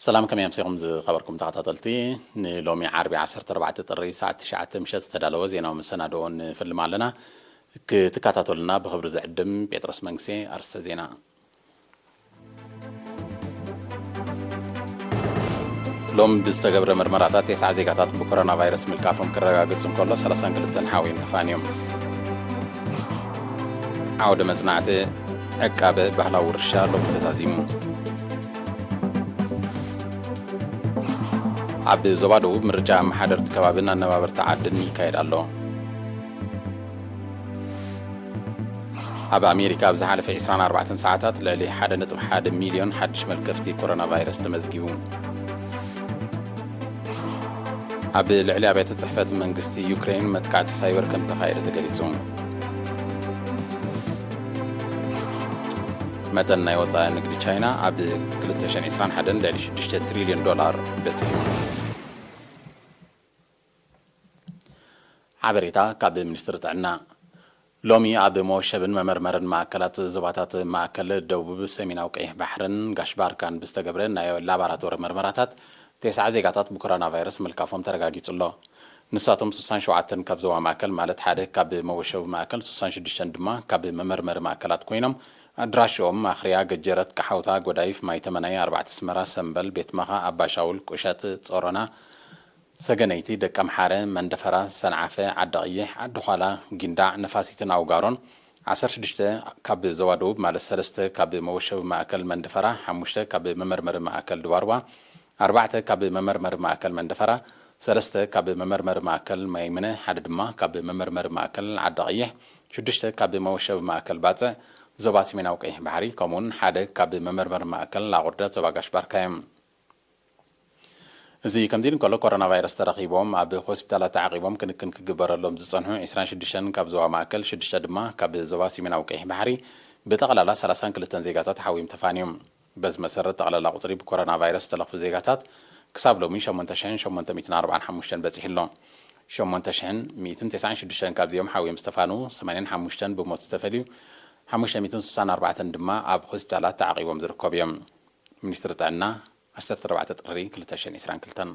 ሰላም፣ ከመይ ኣምሲኹም ዝኸበርኩም ተኸታተልቲ? ንሎሚ ዓርቢ ዓሰርተ ኣርባዕተ ጥሪ ሰዓት ትሽዓተ ምሸት ዝተዳለወ ዜናዊ መሰናድኦ ንፍልም ኣለና። ክትከታተሉና ብኽብሪ ዝዕድም ጴጥሮስ መንግስቴ። ኣርስተ ዜና። ሎም ብዝተገብረ መርመራታት፣ ተስዓ ዜጋታት ብኮሮና ቫይረስ ምልካፎም ክረጋግጽ እንከሎ፣ ሰላሳን ክልተን ሓውዮም ተፋንዮም። ዓውደ መጽናዕቲ ዕቃበ ባህላዊ ውርሻ ሎም ተዛዚሙ። ኣብ ዞባ ደቡብ ምርጫ ኣመሓደርቲ ከባብን ኣነባበርቲ ዓድን ይካየድ ኣሎ። ኣብ ኣሜሪካ ኣብ ዝሓለፈ ዕስራን ኣርባዕተን ሰዓታት ልዕሊ ሓደ ነጥቢ ሓደ ሚልዮን ሓድሽ መልከፍቲ ኮሮና ቫይረስ ተመዝጊቡ። ኣብ ልዕሊ ኣብያተ ጽሕፈት መንግስቲ ዩክሬን መጥቃዕቲ ሳይበር ከም ተኻየደ ተገሊጹ። መጠን ናይ ወጻኢ ንግዲ ቻይና ኣብ ክልተ ሽሕን ዕስራን ሓደን ልዕሊ ሽዱሽተ ትሪልዮን ዶላር በጺሑ። ሓበሬታ ካብ ሚኒስትሪ ጥዕና። ሎሚ ኣብ መወሸብን መመርመርን ማእከላት ዞባታት ማእከል፣ ደቡብ፣ ሰሜናዊ ቀይሕ ባሕርን ጋሽ ባርካን ብዝተገብረ ናይ ላባራቶሪ መርመራታት፣ ተስዓ ዜጋታት ብኮሮና ቫይረስ ምልካፎም ተረጋጊጹ ኣሎ። ንሳቶም ስሳን ሸውዓተን ካብ ዞባ ማእከል፣ ማለት ሓደ ካብ መወሸቢ ማእከል፣ ስሳን ሽዱሽተን ድማ ካብ መመርመሪ ማእከላት ኮይኖም፣ ኣድራሽኦም ኣኽርያ፣ ገጀረት፣ ቀሓውታ፣ ጎዳይፍ፣ ማይ ተመናይ፣ ኣርባዕተ ኣስመራ፣ ሰምበል፣ ቤት ማኻ፣ ኣባሻውል፣ ቁሸት፣ ጾሮና፣ ሰገነይቲ፣ ደቀምሓረ፣ መንደፈራ፣ ሰንዓፈ፣ ዓዲ ቀይሕ፣ ዓዲ ዃላ፣ ጊንዳዕ፣ ነፋሲትን ኣውጋሮን፣ ዓሰርተ ሽዱሽተ ካብ ዞባ ደቡብ፣ ማለት ሰለስተ ካብ መወሸቢ ማእከል መንደፈራ፣ ሓሙሽተ ካብ መመርመሪ ማእከል ድባርባ፣ ኣርባዕተ ካብ መመርመሪ ማእከል መንደፈራ፣ ሰለስተ ካብ መመርመሪ ማእከል ማይምነ፣ ሓደ ድማ ካብ መመርመሪ ማእከል ዓዲ ቀይሕ፣ ሽዱሽተ ካብ መወሸቢ ማእከል ባጽዕ ዞባ ሰሜናዊ ቀይሕ ባሕሪ፣ ከምኡውን ሓደ ካብ መመርመሪ ማእከል ላቑርደት ዞባ ጋሽ ባርካ እዮም። እዚ ከምዚ ኢሉ እንከሎ፣ ኮሮና ቫይረስ ተረኺቦም ኣብ ሆስፒታላት ተዓቂቦም ክንክን ክግበረሎም ዝጸንሑ ዕስራን ሽዱሽተን ካብ ዞባ ማእከል፣ ሽዱሽተ ድማ ካብ ዞባ ሰሜናዊ ቀይሕ ባሕሪ፣ ብጠቕላላ ሰላሳን ክልተን ዜጋታት ሓዊም ተፋንዮም። በዚ መሰረት፣ ጠቕላላ ቁጽሪ ብኮሮና ቫይረስ ዝተለኽፉ ዜጋታት ክሳብ ሎሚ ሸሞንተ ሽሕን ሸሞንተ ሚእትን ኣርባዓን ሓሙሽተን በጺሑ ኣሎ። ሸሞንተ ሽሕን ሚእትን ተስዓን ሽዱሽተን ካብዚኦም ሓዊም ዝተፋንዉ፣ ሰማንያን ሓሙሽተን ብሞት ዝተፈልዩ፣ ሓሙሽተ ሚእትን ስሳን ኣርባዕተን ድማ ኣብ ሆስፒታላት ተዓቂቦም ዝርከቡ እዮም። ሚኒስትሪ ጥዕና፣ ዓሰርተ ኣርባዕተ ጥሪ ክልተ ሽሕን ዕስራን ክልተን።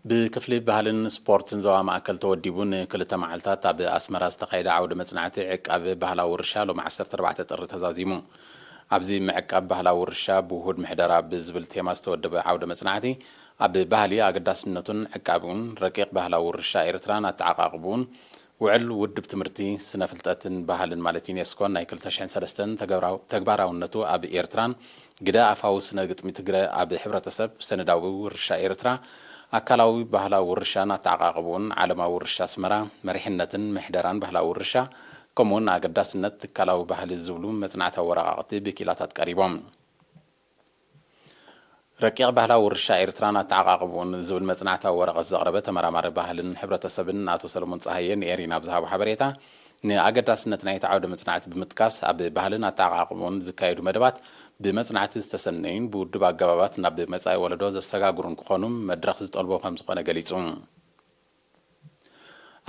ብክፍሊ ባህልን ስፖርትን ዞባ ማእከል ተወዲቡ ንክልተ መዓልታት ኣብ ኣስመራ ዝተኻየደ ዓውደ መጽናዕቲ ዕቃበ ባህላዊ ውርሻ ሎሚ ዓሰርተ ኣርባዕተ ጥሪ ተዛዚሙ። ኣብዚ ምዕቃብ ባህላዊ ውርሻ ብውሁድ ምሕደራ ብዝብል ቴማ ዝተወደበ ዓውደ መጽናዕቲ፣ ኣብ ባህሊ ኣገዳስነቱን ዕቃብኡን፣ ረቂቕ ባህላዊ ውርሻ ኤርትራን ኣተዓቃቕብኡን፣ ውዕል ውድብ ትምህርቲ፣ ስነ ፍልጠትን ባህልን ማለት ዩኔስኮን ናይ ክልተ ሽሕን ሰለስተን ተግባራው-፣ ተግባራውነቱ ኣብ ኤርትራን ግደ ኣፋዊ ስነ ግጥሚ ትግረ ኣብ ሕብረተሰብ፣ ሰነዳዊ ውርሻ ኤርትራ፣ ኣካላዊ ባህላዊ ውርሻን ኣተዓቃቕብኡን፣ ዓለማዊ ውርሻ ኣስመራ፣ መሪሕነትን ምሕደራን ባህላዊ ውርሻ፣ ከምኡውን ኣገዳስነት ትካላዊ ባህሊ ዝብሉ መጽናዕታዊ ወረቓቕቲ ብኪላታት ቀሪቦም። ረቂቕ ባህላዊ ውርሻ ኤርትራን ኣተዓቃቕብኡን ዝብል መጽናዕታዊ ወረቐት ዘቕረበ ተመራማሪ ባህልን ሕብረተሰብን ኣቶ ሰለሞን ጸሃየ ንኤሪና ኣብ ዝሃቦ ሓበሬታ፣ ንኣገዳስነት ናይቲ ዓውደ መጽናዕቲ ብምጥቃስ፣ ኣብ ባህልን ኣተዓቃቕብኡን ዝካየዱ መደባት ብመጽናዕቲ ዝተሰነዩን ብውድብ ኣገባባት ናብ መጻኢ ወለዶ ዘሰጋግሩን ክኾኑ መድረኽ ዝጠልቦ ከም ዝኾነ ገሊጹ።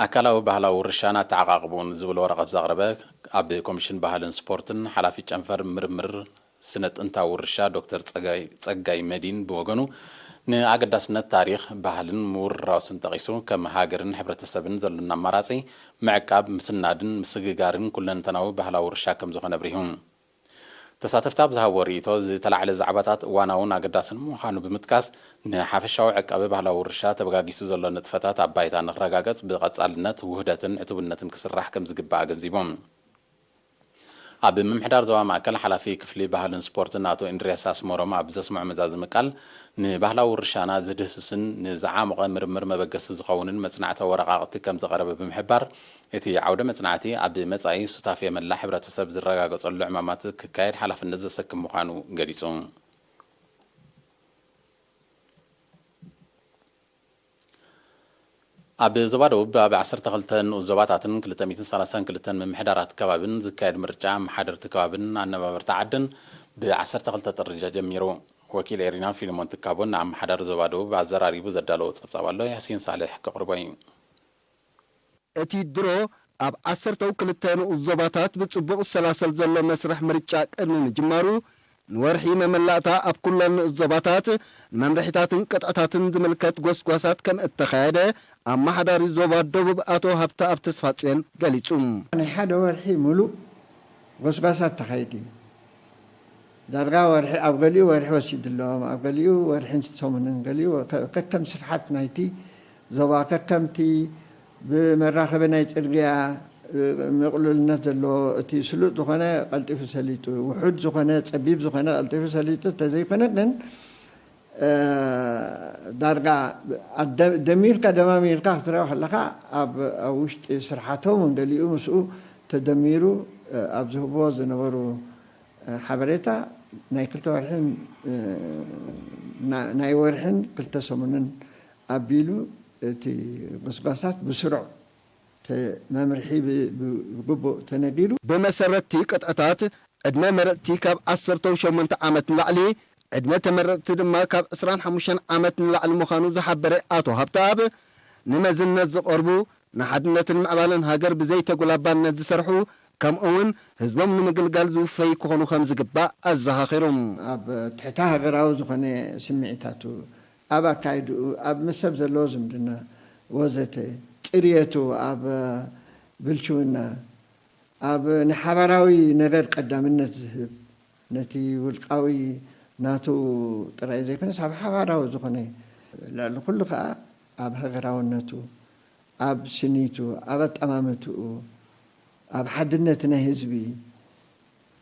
ኣካላዊ ባህላዊ ውርሻን ኣተዓቃቕብኡን ዝብል ወረቐት ዘቕረበ፣ ኣብ ኮሚሽን ባህልን ስፖርትን ሓላፊ ጨንፈር ምርምር ስነ ጥንታዊ ውርሻ ዶክተር ጸጋይ፣ ጸጋይ መዲን ብወገኑ፣ ንኣገዳስነት ታሪኽ፣ ባህልን ምውርራስን ጠቒሱ፣ ከም ሃገርን ሕብረተሰብን ዘሎና ኣማራጺ ምዕቃብ፣ ምስናድን ምስግጋርን ኩለንተናዊ ባህላዊ ውርሻ ከም ዝኾነ ኣብሪሁ። ተሳተፍቲ ኣብ ዝሃብዎ ርእይቶ፣ ዝተላዕለ ዛዕባታት እዋናውን ኣገዳስን ምዃኑ ብምጥቃስ፣ ንሓፈሻዊ ዕቃበ ባህላዊ ውርሻ ተበጋጊሱ ዘሎ ንጥፈታት ኣብ ባይታ ንክረጋገጽ ብቐጻልነት ውህደትን ዕቱብነትን ክስራሕ ከም ዝግባእ ኣገንዚቦም። ኣብ ምምሕዳር ዞባ ማእከል ሓላፊ ክፍሊ ባህልን ስፖርትን ኣቶ እንድርያስ ኣስመሮም ኣብ ዘስምዖ መዛዘሚ ቃል፣ ንባህላዊ ውርሻና ዝድህስስን ንዝዓሞቐ ምርምር መበገሲ ዝኸውንን መጽናዕታዊ ወረቓቕቲ ከም ዝቐረበ ብምሕባር፣ እቲ ዓውደ መጽናዕቲ ኣብ መጻኢ ሱታፌ መላእ ሕብረተሰብ ዝረጋገጸሉ ዕማማት ክካየድ ሓላፍነት ዘሰክም ምዃኑ ገሊጹ። ኣብ ዞባ ደቡብ ኣብ ዓሰርተ ክልተ ንኡስ ዞባታትን ክልተ ሚእትን ሰላሳን ክልተን ምምሕዳራት ከባብን ዝካየድ ምርጫ ኣመሓደርቲ ከባብን ኣነባበርቲ ዓድን ብ ዓሰርተ ክልተ ጥሪ ጀሚሩ። ወኪል ኤሪና ፊልሞን ትካቦ ንኣመሓዳሪ ዞባ ደቡብ ኣዘራሪቡ ዘዳለዎ ጸብጻብ ኣሎ፣ ያሲን ሳልሕ ከቕርቦ እዩ። እቲ ድሮ ኣብ ዓሰርተው ክልተ ንኡስ ዞባታት ብጽቡቕ ዝሰላሰል ዘሎ መስርሕ ምርጫ ቅድሚ ምጅማሩ፣ ንወርሒ መመላእታ ኣብ ኩለን ንኡስ ዞባታት ንመምርሒታትን ቅጥዕታትን ዝምልከት ጎስጓሳት ከም እተኻየደ ኣመሓዳሪ ዞባ ደቡብ ኣቶ ሃብተኣብ ተስፋጽዮን ገሊጹ። ናይ ሓደ ወርሒ ሙሉእ ጎስጓሳት ተኻይዱ እዩ። ዳርጋ ወርሒ፣ ኣብ ገሊኡ ወርሒ ወሲዱ ኣሎ፣ ኣብ ገሊኡ ወርሕን ሰሙንን፣ ገሊኡ ከ-፣ ከከም ስፍሓት ናይቲ ዞባ፣ ከከምቲ ብመራኸቢ ናይ ጽርግያ፣ እ፣ ምቕሉልነት ዘለዎ፣ እቲ ስሉጥ ዝኾነ ቀልጢፉ ሰሊጡ፣ ውሑድ ዝኾነ፣ ጸቢብ ዝኾነ ቀልጢፉ ሰሊጡ እንተዘይኮነ ግን፣ እ፣ ዳርጋ ኣደ-፣ ደሚርካ ደማሚርካ ክትሪኦ ከለኻ ኣብ፣ ኣብ ውሽጢ ስርሓቶም እውን ገሊኡ ምስኡ ተደሚሩ፣ እ፣ ኣብ ዝህብዎ ዝነበሩ፣ እ፣ ሓበሬታ ናይ ክልተ ወርሕን፣ እ፣ ና-፣ ናይ ወርሕን ክልተ ሰሙንን ኣቢሉ እቲ ጎስጓሳት ብስሩዕ ተ-፣ መምርሒ ብ-፣ ብ-፣ ብግቡእ ተነጊሩ። ብመሰረትቲ ቅጥዕታት፣ ዕድመ መረፅቲ ካብ ዓሰርተ ሸሞንተ ዓመት ንላዕሊ፣ ዕድመ ተመረፅቲ ድማ ካብ ዕስራን ሓሙሽተን ዓመት ንላዕሊ ምዃኑ ዝሓበረ ኣቶ ሃብተኣብ፣ ንመዝነት ዝቐርቡ፣ ንሓድነትን ምዕባለን ሃገር ብዘይተጉላባነት ዝሰርሑ፣ ከምኡ እውን ህዝቦም ንምግልጋል ዝውፈዩ ክኾኑ ከም ዝግባእ ኣዘኻኺሩ። ኣብ ትሕተ ሃገራዊ ዝኾነ ስምዒታቱ፣ ኣብ ኣካይድኡ፣ ኣብ ምስ ሰብ ዘለዎ ዝምድና ወዘተ፣ ጥርየቱ፣ ኣብ ብልሽውና፣ ኣብ ንሓባራዊ ነገር ቀዳምነት ዝህብ፣ ነቲ ውልቃዊ ናቱ ጥራይ ዘይኮነስ ኣብ ሓባራዊ ዝኾነ፣ ልዕሊ ኩሉ ከኣ ኣብ ሃገራውነቱ፣ ኣብ ስኒቱ፣ ኣብ ኣጠማምትኡ፣ ኣብ ሓድነት ናይ ህዝቢ፣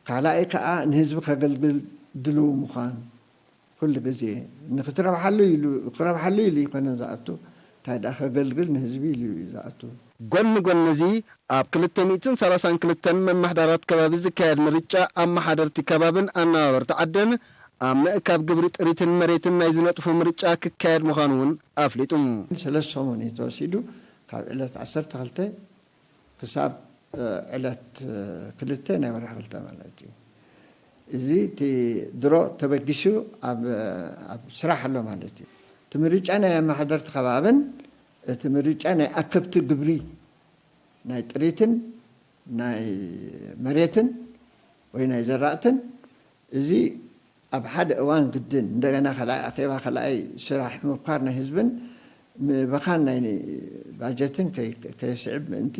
ካልኣይ ከኣ ንህዝቢ ከገልግል ድልው ምዃን፣ ኩሉ ግዜ ንክትረብሓሉ ኢሉ፣ ክረብሓሉ ኢሉ ይኮነን ዝኣቱ፣ እንታይ ደኣ ከገልግል ንህዝቢ ኢሉ እዩ ዝኣቱ። ጎኒ ጎኒ እዚ፣ ኣብ ክልተ ሚእትን ሰላሳን ክልተን መማሕዳራት ከባቢ ዝካየድ ምርጫ፣ ኣመሓደርቲ ከባብን ኣነባበርቲ ዓድን ኣብ ምእካብ ግብሪ ጥሪትን መሬትን ናይ ዝነጥፉ ምርጫ ክካየድ ምዃኑ እውን ኣፍሊጡ። ሰለስተ ሰሙን እዩ ተወሲዱ፣ ካብ ዕለት ዓሰርተ ክልተ ክሳብ፣ እ፣ ዕለት፣ እ፣ ክልተ ናይ ወርሒ ክልተ ማለት እዩ። እዚ እቲ ድሮ ተበጊሱ ኣብ፣ ኣብ ስራሕ ኣሎ ማለት እዩ። እቲ ምርጫ ናይ ኣመሓደርቲ ከባብን እቲ ምርጫ ናይ ኣከብቲ ግብሪ፣ ናይ ጥሪትን ናይ መሬትን ወይ ናይ ዘራእትን፣ እዚ ኣብ ሓደ እዋን ግድን እንደገና ካልኣይ ኣኼባ፣ ካልኣይ ስራሕ ምብካር ናይ ህዝብን ምብኻን ናይ ባጀትን ከይ-፣ ከየስዕብ ምእንቲ፣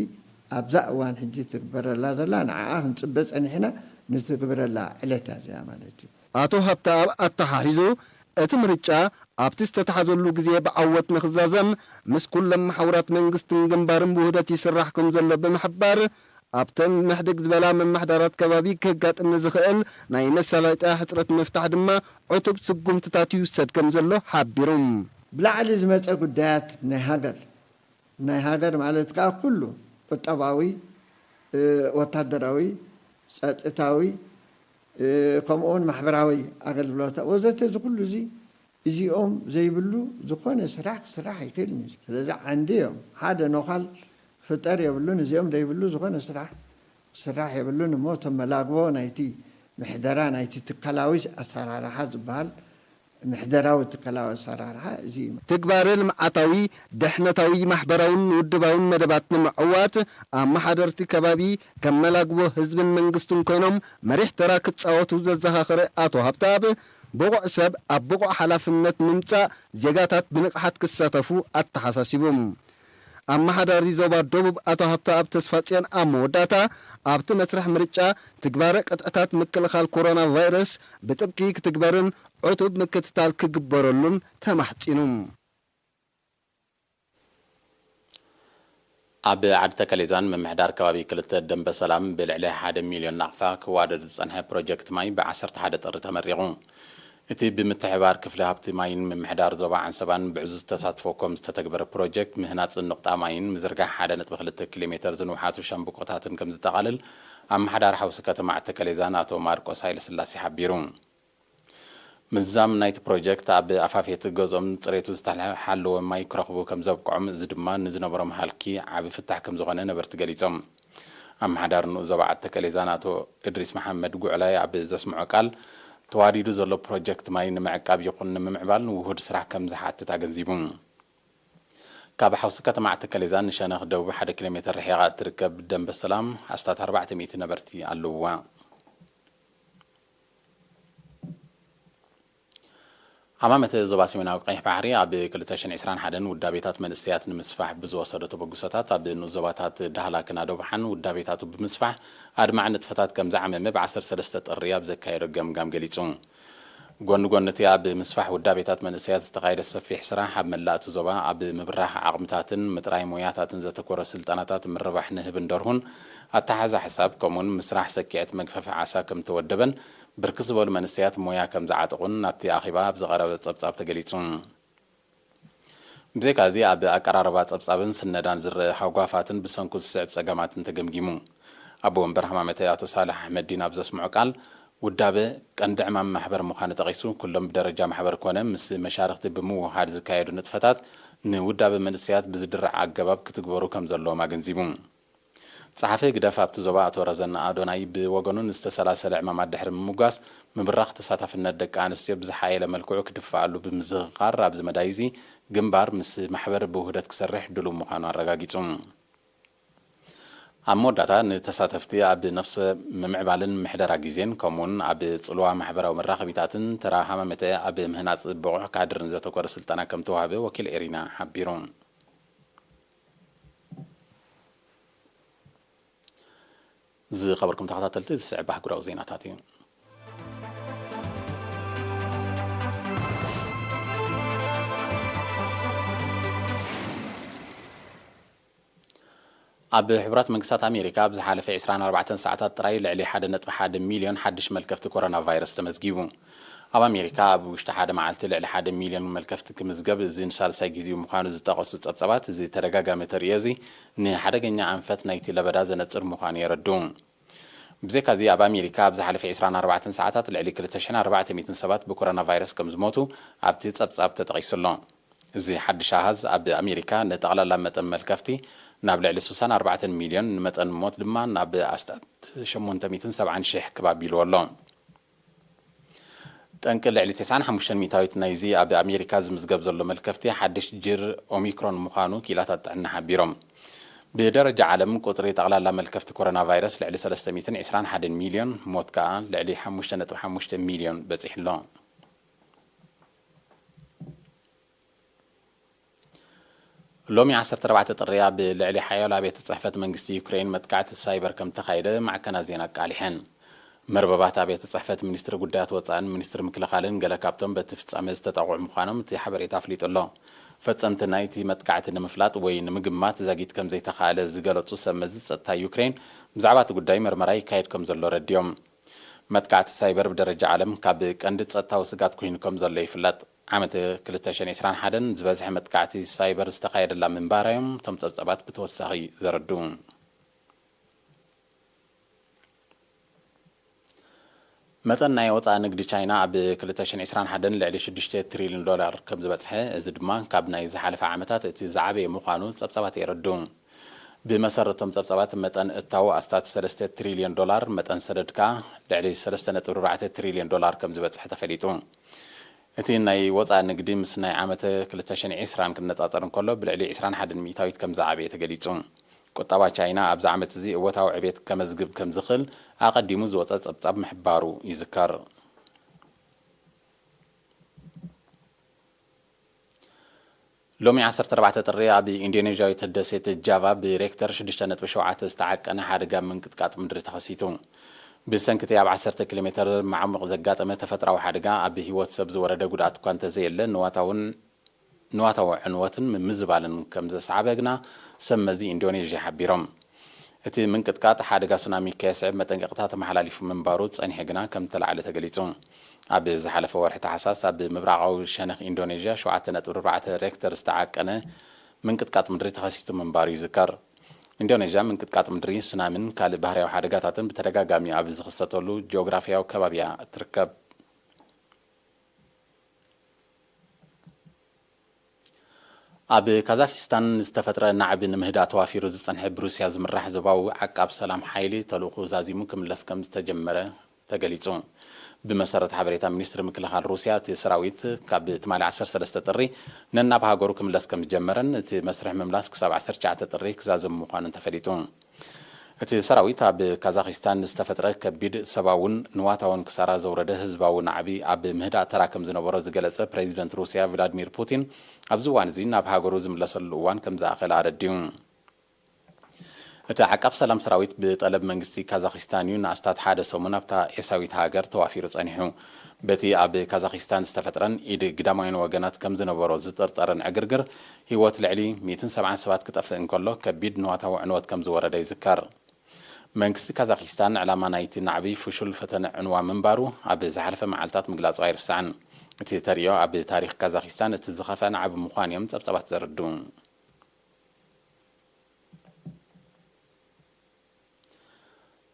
ኣብዛ እዋን ሕጂ ትግበረላ ዘላ፣ ንዓኣ ክንጽበ ጸኒሕና፣ ንትግብረላ ዕለት እያ እዚኣ ማለት እዩ። ኣቶ ሃብተኣብ ኣተሓሒዙ፣ እቲ ምርጫ ኣብቲ ዝተተሓዘሉ ግዜ ብዓወት ንኽዛዘም፣ ምስ ኩሎም መሓውራት መንግስትን ግንባርን ብውህደት ይስራሕ ከም ዘሎ ብምሕባር፣ ኣብተን ምሕድግ ዝበላ መማሕዳራት ከባቢ ከጋጥም ንዝኽእል ናይ መሳለጥያ ሕጽረት ንምፍታሕ ድማ ዕቱብ ስጉምትታት ይውሰድ ከም ዘሎ ሓቢሩ። ብላዕሊ ዝመጸ ጉዳያት ናይ ሃገር፣ ናይ ሃገር ማለት ከኣ ኩሉ ቁጠባዊ፣ እ፣ ወታደራዊ፣ ጸጥታዊ፣ እ፣ ከምኡ እውን ማሕበራዊ ኣገልግሎት ወዘተ፣ እዚ ኩሉ እዚ፣ እዚኦም ዘይብሉ ዝኾነ ስራሕ ክስራሕ ኣይክእልን እዩ። ስለዚ ዓንዲ እዮም። ሓደ ነዃል ክፍጠር የብሉን፣ እዚኦም ዘይብሉ ዝኾነ ስራሕ ክስራሕ የብሉን። እሞ እቶም መላግቦ ናይቲ ምሕደራ፣ ናይቲ ትካላዊ ኣሰራርሓ ዝበሃል፣ ምሕደራዊ ትካላዊ ኣሰራርሓ እዚ እዩ። ትግባረ ልምዓታዊ፣ ድሕነታዊ፣ ማሕበራውን ውድባውን መደባት ንምዕዋት፣ ኣመሓደርቲ ከባቢ ከም መላግቦ ህዝብን መንግስትን ኮይኖም መሪሕ ተራ ክጻወቱ ዘዘኻኸረ ኣቶ ሃብተኣብ፣ ብቑዕ ሰብ ኣብ ብቑዕ ሓላፍነት ምምጻእ፣ ዜጋታት ብንቕሓት ክሳተፉ ኣተሓሳሲቡ። ኣመሓዳሪ ዞባ ደቡብ ኣቶ ሃብተኣብ ተስፋጽዮን ኣብ መወዳእታ፣ ኣብቲ መስርሕ ምርጫ ትግባረ ቅጥዕታት ምክልኻል ኮሮና ቫይረስ ብጥብቂ ክትግበርን ዕቱብ ምክትታል ክግበረሉን ተማሕጺኑ። ኣብ ዓዲ ተከሌዛን ምምሕዳር ከባቢ ክልተ ደንበ ሰላም ብልዕሊ ሓደ ሚልዮን ናቕፋ ክዋደድ ዝጸንሐ ፕሮጀክት ማይ ብዓሰርተ ሓደ ጥሪ ተመሪቑ። እቲ ብምትሕብባር ክፍሊ ሃብቲ ማይን ምምሕዳር ዞባ ዓንሰባን ብዕዙዝ ተሳትፎ ኮም ዝተተግበረ ፕሮጀክት ምህናጽ ንቑጣ ማይን ምዝርጋሕ ሓደ ነጥቢ ክልተ ኪሎ ሜተር ዝንውሓቱ ሻምብቆታትን ከም ዝጠቓልል ኣመሓዳሪ ሓውሲ ከተማ ዓዲ ተከሌዛን ኣቶ ማርቆስ ሃይለስላሴ ሓቢሩ። ምዝዛም ናይቲ ፕሮጀክት ኣብ ኣፋፍየት ገዝኦም ጽሬቱ ዝተሓለወ ማይ ክረኽቡ ከም ዘብቅዖም፣ እዚ ድማ ንዝነበሮም ሃልኪ ዓቢ ፍታሕ ከም ዝኾነ ነበርቲ ገሊጾም። ኣመሓዳሪ ንኡስ ዞባ ዓዲ ተከሌዛን ኣቶ እድሪስ መሓመድ ጉዕላይ ኣብ ዘስምዖ ቃል፣ ተዋዲዱ ዘሎ ፕሮጀክት ማይ ንምዕቃብ ይኹን ንምምዕባል ውሁድ ስራሕ ከም ዝሓትት ኣገንዚቡ። ካብ ሓውሲ ከተማ ዓዲ ከሌዛ ንሸነኽ ደቡብ ሓደ ኪሎ ሜትር ርሒቓ እትርከብ ደንበ ሰላም ኣስታት ኣርባዕተ ሚእቲ ነበርቲ ኣለውዋ። ዓማመተ ዞባ ሰሜናዊ ቀይሕ ባሕሪ ኣብ ክልተ ሽሕን ዕስራን ሓደን ውዳቤታት መንእሰያት ንምስፋሕ ብዝወሰዶ ተበግሶታት፣ ኣብ ንኡስ ዞባታት ዳህላክን ኣደቡሓን ውዳቤታቱ ብምስፋሕ ኣድማዒ ንጥፈታት ከም ዝዓመመ ብ ዓሰርተ ሰለስተ ጥሪ ኣብ ዘካየዶ ገምጋም ገሊጹ። ጎኒ ጎኒ እቲ ኣብ ምስፋሕ ውዳቤታት መንእሰያት ዝተኻየደ ሰፊሕ ስራሕ፣ ኣብ መላእ እቲ ዞባ ኣብ ምብራኽ ዓቕምታትን ምጥራይ ሞያታትን ዘተኮረ ስልጠናታት ምርባሕ ንህብን ደርሁን ኣተሓሕዛ ሕሳብ፣ ከምኡውን ምስራሕ ሰኪዐት መግፈፊ ዓሳ ከም ተወደበን ብርክት ዝበሉ መንእሰያት ሞያ ከም ዝዓጠቑን ናብቲ ኣኼባ ኣብ ዝቐረበ ጸብጻብ ተገሊጹ። ብዘይካዚ ኣብ ኣቀራርባ ጸብጻብን ስነዳን ዝረአ ሃጓፋትን ብሰንኩ ዝስዕብ ጸገማትን ተገምጊሙ። ኣቦ ወንበር ሃማመተ ኣቶ ሳልሕ ኣሕመዲን ኣብ ዘስምዖ ቃል፣ ውዳበ ቀንዲ ዕማም ማሕበር ምዃኑ ጠቒሱ፣ ኩሎም ብደረጃ ማሕበር ኮነ ምስ መሻርኽቲ ብምውሃድ ዝካየዱ ንጥፈታት ንውዳበ መንእሰያት ብዝድርዕ ኣገባብ ክትግበሩ ከም ዘለዎም ኣገንዚቡ። ጸሓፊ ህግደፍ ኣብቲ ዞባ ኣቶ ረዘን ኣዶናይ ብወገኑ፣ ንዝተሰላሰለ ዕማማት ድሕሪ ምምጓስ፣ ምብራኽ ተሳታፍነት ደቂ ኣንስትዮ ብዝሓየለ መልክዑ ክድፈኣሉ ብምዝኽኻር፣ ኣብዚ መዳይ እዚ ግንባር ምስ ማሕበር ብውህደት ክሰርሕ ድሉው ምዃኑ ኣረጋጊጹ። ኣብ መወዳእታ፣ ንተሳተፍቲ ኣብ ነፍሰ ምምዕባልን ምሕደራ ግዜን፣ ከምኡውን ኣብ ጽልዋ ማሕበራዊ መራኸቢታትን ተራ ሃማመተ ኣብ ምህናጽ ብቑዕ ካድርን ዘተኮረ ስልጠና ከም ተዋህበ ወኪል ኤሪና ሓቢሩ። ዝኸበርኩም ተኸታተልቲ፣ ዝስዕብ ኣህጉራዊ ዜናታት እዩ። ኣብ ሕቡራት መንግስታት ኣሜሪካ ኣብ ዝሓለፈ ዕስራን ኣርባዕተን ሰዓታት ጥራይ ልዕሊ ሓደ ነጥቢ ሓደ ሚልዮን ሓድሽ መልከፍቲ ኮሮና ቫይረስ ተመዝጊቡ። ኣብ ኣሜሪካ ኣብ ውሽጢ ሓደ መዓልቲ ልዕሊ ሓደ ሚልዮን መልከፍቲ ክምዝገብ፣ እዚ ንሳልሳይ ግዜኡ ምዃኑ ዝጠቐሱ ጸብጻባት፣ እዚ ተደጋጋሚ ተርእዮ እዚ ንሓደገኛ ኣንፈት ናይቲ ለበዳ ዘነጽር ምዃኑ የረድኡ። ብዘይካዚ፣ ኣብ ኣሜሪካ ኣብ ዝሓለፈ ዕስራን ኣርባዕተን ሰዓታት ልዕሊ ክልተ ሽሕን ኣርባዕተ ሚእትን ሰባት ብኮሮና ቫይረስ ከም ዝሞቱ ኣብቲ ጸብጻብ ተጠቒሱ ኣሎ። እዚ ሓድሽ ኣሃዝ ኣብ ኣሜሪካ ንጠቕላላ መጠን መልከፍቲ ናብ ልዕሊ ስሳን ኣርባዕተን ሚልዮን፣ ንመጠን ሞት ድማ ናብ ኣስታት ሸሞንተ ሚእትን ሰብዓን ሽሕ ክብ ኣቢልዎ ኣሎ። ጠንቂ ልዕሊ ተስዓን ሓሙሽተን ሚእታዊት ናይዚ ኣብ ኣሜሪካ ዝምዝገብ ዘሎ መልከፍቲ ሓድሽ ጅር ኦሚክሮን ምዃኑ ክኢላታት ጥዕና ሓቢሮም። ብደረጃ ዓለም ቁጽሪ ጠቕላላ መልከፍቲ ኮሮና ቫይረስ ልዕሊ ሰለስተ ሚእትን ዕስራን ሓደን ሚልዮን፣ ሞት ከኣ ልዕሊ ሓሙሽተ ነጥቢ ሓሙሽተ ሚልዮን በጺሑ ኣሎ። ሎሚ ዓሰርተ ኣርባዕተ ጥሪ ኣብ ልዕሊ ሓያሎ ኣብያተ ጽሕፈት መንግስቲ ዩክሬን መጥቃዕቲ ሳይበር ከም ተኻየደ ማዕከናት ዜና ኣቃሊሐን። መርበባት ኣብያተ ጽሕፈት ሚኒስትሪ ጉዳያት ወጻእን ሚኒስትሪ ምክልኻልን ገለ ካብቶም በቲ ፍጻመ ዝተጠቕዑ ምዃኖም እቲ ሓበሬታ ኣፍሊጡ ኣሎ። ፈጸምቲ ናይቲ መጥቃዕቲ ንምፍላጥ ወይ ንምግማት ዛጊት ከም ዘይተኻእለ ዝገለጹ ሰብ መዚ ጸጥታ ዩክሬን፣ ብዛዕባ እቲ ጉዳይ መርመራ ይካየድ ከም ዘሎ ረድዮም። መጥቃዕቲ ሳይበር ብደረጃ ዓለም ካብ ቀንዲ ጸጥታዊ ስጋት ኮይኑ ከም ዘሎ ይፍለጥ። ዓመት ክልተ ሽሕን ዕስራን ሓደን ዝበዝሐ መጥቃዕቲ ሳይበር ዝተኻየደላ ምንባራ እዮም እቶም ጸብጻባት ብተወሳኺ ዘረድኡ። መጠን ናይ ወጻኢ ንግዲ ቻይና ኣብ ክልተ ሽሕን ዕስራን ሓደን ልዕሊ ሽዱሽተ ትሪልዮን ዶላር ከም ዝበጽሐ፣ እዚ ድማ ካብ ናይ ዝሓለፈ ዓመታት እቲ ዝዓበየ ምዃኑ ጸብጻባት የረድኡ። ብመሰረቶም ጸብጻባት፣ መጠን እታው ኣስታት ሰለስተ ትሪልዮን ዶላር፣ መጠን ሰደድ ከኣ ልዕሊ ሰለስተ ነጥቢ ኣርባዕተ ትሪልዮን ዶላር ከም ዝበጽሐ ተፈሊጡ። እቲ ናይ ወጻኢ ንግዲ ምስ ናይ ዓመተ ክልተ ሽሕን ዕስራን ክነጻጸር እንከሎ፣ ብልዕሊ ዕስራን ሓደን ሚእታዊት ከም ዝዓበየ ተገሊጹ። ቁጠባ ቻይና ኣብዚ ዓመት እዚ እወታዊ ዕቤት ከመዝግብ ከም ዝኽእል ኣቐዲሙ ዝወጸ ጸብጻብ ምሕባሩ ይዝከር። ሎሚ ዓሰርተ ኣርባዕተ ጥሪ ኣብ ኢንዶኔዥያዊት ደሴት ጃቫ ብሬክተር ሽዱሽተ ነጥቢ ሸውዓተ ዝተዓቀነ ሓደጋ ምንቅጥቃጥ ምድሪ ተኸሲቱ። ብሰንኪ እቲ ኣብ ዓሰርተ ኪሎ ሜተር መዓሙቕ ዘጋጠመ ተፈጥራዊ ሓደጋ፣ ኣብ ህይወት ሰብ ዝወረደ ጉድኣት እኳ እንተዘየለ፣ ንዋታውን ንዋታዊ ዕንወትን ምምዝባልን ከም ዘስዓበ ግና ሰብ መዚ ኢንዶኔዥያ ሓቢሮም። እቲ ምንቅጥቃጥ ሓደጋ ሱናሚ ከየስዕብ መጠንቀቕታ ተመሓላሊፉ ምንባሩ ጸኒሑ ግና ከም ተላዕለ ተገሊጹ። ኣብ ዝሓለፈ ወርሒ ታሕሳስ ኣብ ምብራቓዊ ሸነኽ ኢንዶኔዥያ ሸውዓተ ነጥቢ ኣርባዕተ ሬክተር ዝተዓቀነ ምንቅጥቃጥ ምድሪ ተኸሲቱ ምንባሩ ይዝከር። ኢንዶኔዥያ ምንቅጥቃጥ ምድሪ፣ ሱናሚን ካልእ ባህርያዊ ሓደጋታትን ብተደጋጋሚ ኣብ ዝኽሰተሉ ጂኦግራፍያዊ ከባቢያ ትርከብ። ኣብ ካዛኪስታን ዝተፈጥረ ናዕቢ ንምህዳእ ተዋፊሩ ዝጸንሐ ብሩስያ ዝምራሕ ዞባዊ ዓቃብ ሰላም ሓይሊ ተልእኾ ዛዚሙ ክምለስ ከም ዝተጀመረ ተገሊጹ። ብመሰረት ሓበሬታ ሚኒስትሪ ምክልኻል ሩስያ፣ እቲ ሰራዊት ካብ ትማሊ ዓሰርተ ሰለስተ ጥሪ ነናብ ሃገሩ ክምለስ ከም ዝጀመረን እቲ መስርሕ ምምላስ ክሳብ ዓሰርተ ትሽዓተ ጥሪ ክዛዘም ምዃኑን ተፈሊጡ። እቲ ሰራዊት ኣብ ካዛኺስታን ዝተፈጥረ ከቢድ ሰብኣውን ንዋታውን ክሳራ ዘውረደ ህዝባዊ ናዕቢ ኣብ ምህዳእ ተራ ከም ዝነበሮ ዝገለጸ ፕሬዚደንት ሩስያ ቭላድሚር ፑቲን፣ ኣብዚ እዋን እዚ ናብ ሃገሩ ዝምለሰሉ እዋን ከም ዝኣኸለ ኣረዲኡ። እቲ ዓቃብ ሰላም ሰራዊት ብጠለብ መንግስቲ ካዛኺስታን እዩ ንኣስታት ሓደ ሰሙን ኣብታ ኤሳዊት ሃገር ተዋፊሩ ጸኒሑ። በቲ ኣብ ካዛኺስታን ዝተፈጥረን ኢድ ግዳማውያን ወገናት ከም ዝነበሮ ዝጥርጠርን ዕግርግር፣ ህይወት ልዕሊ ሚእትን ሰብዓን ሰባት ክጠፍእ እንከሎ፣ ከቢድ ንዋታዊ ዕንወት ከም ዝወረደ ይዝከር። መንግስቲ ካዛኺስታን ዕላማ ናይቲ ናዕቢ ፍሹል ፈተነ ዕንዋ ምንባሩ ኣብ ዝሓለፈ መዓልታት ምግላጹ ኣይርሳዕን። እቲ ተርእዮ ኣብ ታሪኽ ካዛኺስታን እቲ ዝኸፍአ ናዕቢ ምዃኑ እዮም ጸብጻባት ዘርድኡ።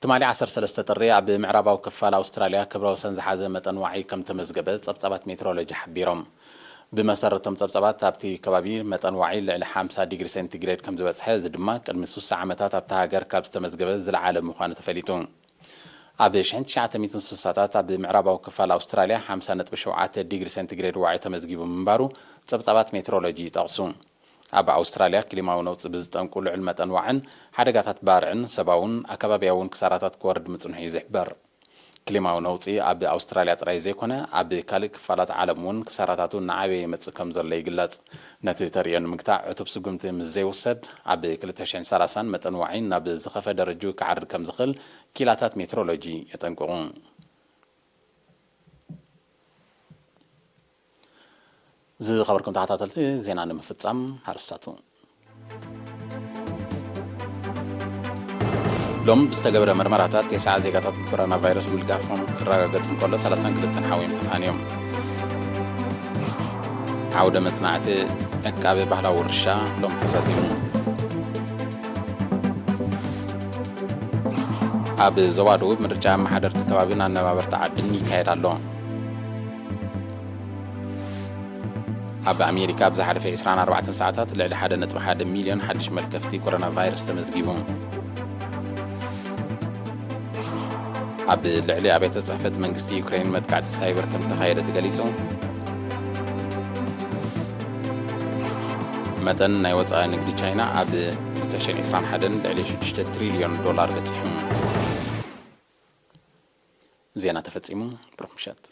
ትማሊ ዓሰርተ ሰለስተ ጥሪ ኣብ ምዕራባዊ ክፋል ኣውስትራልያ ክብረ ወሰን ዝሓዘ መጠን ዋዒ ከም ተመዝገበ ጸብጻባት ሜትሮሎጂ ሓቢሮም። ብመሰረቶም ጸብጻባት ኣብቲ ከባቢ መጠን ዋዒ ልዕሊ ሓምሳ ዲግሪ ሴንቲግሬድ ከም ዝበጽሐ፣ እዚ ድማ ቅድሚ ስሳ ዓመታት ኣብታ ሃገር ካብ ዝተመዝገበ ዝለዓለ ምዃኑ ተፈሊጡ። ኣብ ሽሕን ትሽዓተ ሚእትን ስሳታት ኣብ ምዕራባዊ ክፋል ኣውስትራልያ ሓምሳ ነጥቢ ሸውዓተ ዲግሪ ሴንቲግሬድ ዋዒ ተመዝጊቡ ምንባሩ ጸብጻባት ሜትሮሎጂ ይጠቕሱ። ኣብ ኣውስትራልያ ክሊማዊ ነውጺ ብዝጠንቁ ልዑል መጠን ዋዕን ሓደጋታት ባርዕን ሰብኣውን ኣከባብያውን ክሳራታት ክወርድ ምጽንሑ እዩ ዝሕበር። ክሊማዊ ነውጺ ኣብ ኣውስትራልያ ጥራይ ዘይኮነ፣ ኣብ ካልእ ክፋላት ዓለም እውን ክሳራታቱ እናዓበየ ይመጽእ ከም ዘሎ ይግለጽ። ነቲ ተርእዮ ንምግታእ ዕቱብ ስጉምቲ ምስ ዘይውሰድ፣ ኣብ ክልተ ሽሕን ሰላሳን መጠን ዋዒ ናብ ዝኸፈ ደረጅኡ ክዓርግ ከም ዝኽእል ኪላታት ሜትሮሎጂ የጠንቅቑ። ዝኸበርኩም ተኸታተልቲ፣ ዜና ንምፍጻም ኣርእስታቱ። ሎም ብዝተገበረ መርመራታት፣ ተስዓ ዜጋታት ብኮሮና ቫይረስ ምልጋፎም ክረጋገጽ እንከሎ፣ ሰላሳን ክልተን ሓዊኦም ተፋንዮም። ዓውደ መጽናዕቲ ዕቃበ ባህላዊ ውርሻ ሎም ተፈጺሙ። ኣብ ዞባ ደቡብ ምርጫ ኣመሓደርቲ ከባቢን ኣነባበርቲ ዓድን ይካየድ ኣሎ። ኣብ ኣሜሪካ ኣብ ዝሓለፈ ዕስራን ኣርባዕተን ሰዓታት ልዕሊ ሓደ ነጥቢ ሓደ ሚልዮን ሓድሽ መልከፍቲ ኮሮና ቫይረስ ተመዝጊቡ። ኣብ ልዕሊ ኣብያተ ጽሕፈት መንግስቲ ዩክሬን መጥቃዕቲ ሳይበር ከም ተኻየደ ተገሊጹ። መጠን ናይ ወጻኢ ንግዲ ቻይና ኣብ ክልተ ሽሕን ዕስራን ሓደን ልዕሊ ሽዱሽተ ትሪልዮን ዶላር በጺሑ። ዜና ተፈጺሙ። ብሩኽ ምሸት።